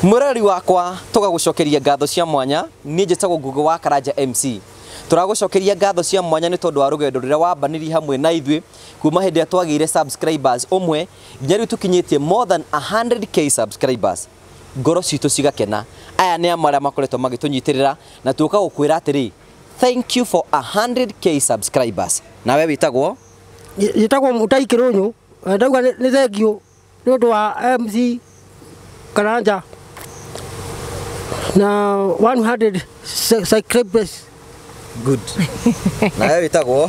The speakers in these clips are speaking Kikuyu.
Mwĩroreri wakwa, tũgagũcokeria ngatho cia mwanya. Niĩ njĩtagwo Ngugi wa Karanja MC. Tũragũcokeria ngatho cia mwanya nĩ tondũ wa rũgendo rũrĩa wambanirie hamwe na ithuĩ kuma hĩndĩ ĩrĩa twagĩire subscribers ũmwe nginya rĩu tũkinyĩtie more than 100K subscribers. Ngoro citũ cigakena. Aya nĩ amwe arĩa makoretwo magĩtũnyitĩrĩra na tũka gũkwĩra atĩrĩ, thank you for 100K subscribers. Nawe wĩtagwo? Njĩtagwo Mũtai Kĩrũnyũ. Ndauga nĩ thengiũ nĩ ũndũ wa MC Karanja na 100 subscribers. Good. Nawe wĩtagwo?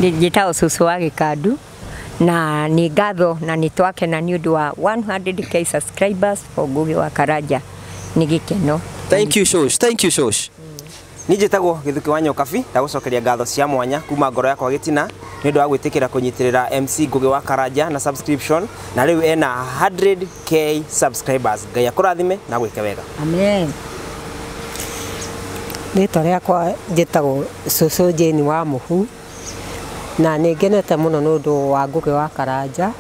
Njĩtagwo cũcũ wa Gĩkandu na nĩ ngatho na nĩ twakena nĩ ũndũ wa 100K subscribers for Ngugi wa Karanja. Nĩ gĩkeno. Thank you, Shosh. Thank you, Shosh. Niĩ njĩtagwo Gĩthukĩ wa Nyokabi, ndagũcokeria ngatho cia mwanya kuma ngoro yakwa gĩtina nĩ ũndũ wa gwĩtĩkĩra kũnyitĩrĩra MC Ngugi wa Karanja na subscription, na rĩu ena 100K subscribers. Ngai akũrathime na gwĩke wega. Amen. Rĩtwa rĩakwa njĩtagwo Cũcũ Jane wa Mũhu na nĩ ngenete mũno nĩ ũndũ wa Ngugi wa Karanja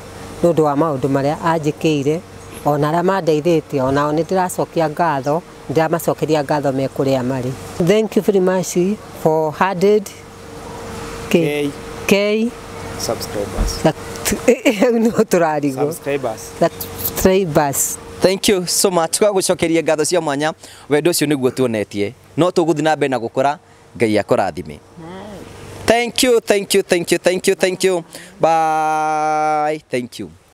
nĩ ũndũ wa maũndũ marĩa anjĩkĩire ona arĩa mandeithĩtie, onao nĩ ndĩracokia ngatho, ndĩramacokeria ngatho me kũrĩa marĩ. Thank you very much for 100 K K subscribers. No tũrarigwo. Subscribers. Subscribers. Thank you so much. Twagũcokeria ngatho cia mwanya. Wendo ũcio nĩguo tuonetie. No tũgũthiĩ na mbere na gũkũra. Ngai akũrathime. Thank you, thank you, thank you, thank you, thank you. Bye. Thank you.